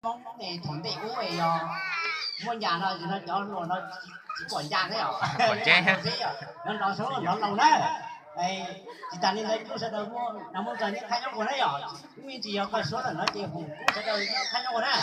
Hmoob ne thaum ntej ub yog muaj ncas no, no cov hluas no tsis pom ncas thiab os, nrov nrov xyoob nrov laus na. Tsis tas li ntawd kuj sawv daws muaj nas muaj ntxaws nyob thaj nyob ua na yom. Ib me ntsis yog koj suav lawm no ces hu kuj sawv daws nyob thaj nyob ua na.